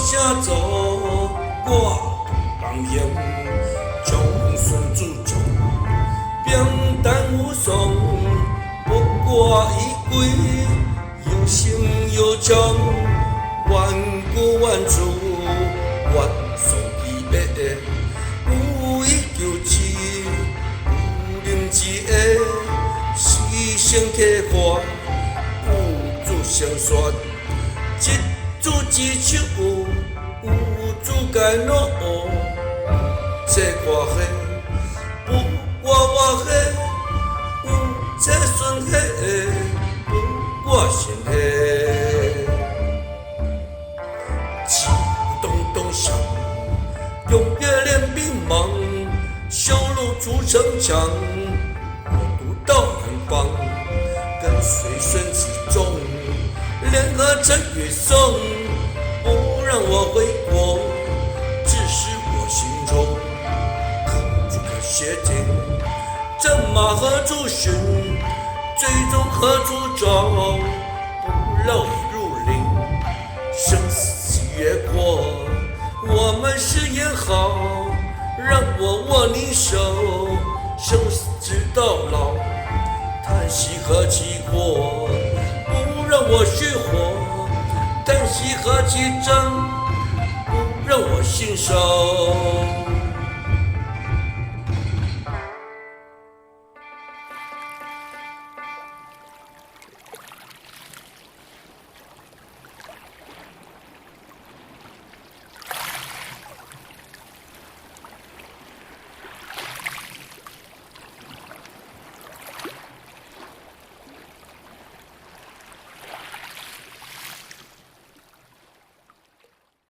啥做？我人行，将孙子将，平淡无双，不挂一归，有形有强，万古万处，万所期的，有一求之，有灵之的，死生客话，有主相说，一子之手，有主解恼，这挂岁，不挂我岁，有这孙岁，不挂心岁。鸡咚咚响，永远练兵忙，修路筑城墙，我独到南方，跟随孙子忠，联合陈与宋，不讓我回國，只是我心中可住可寫定，戰馬何處尋，最終何處找？不老已入林，生死越過，我們誓言好，讓我握你手，生死直到老。嘆息何其過，不讓我虛活；嘆息何其真，不讓我信守。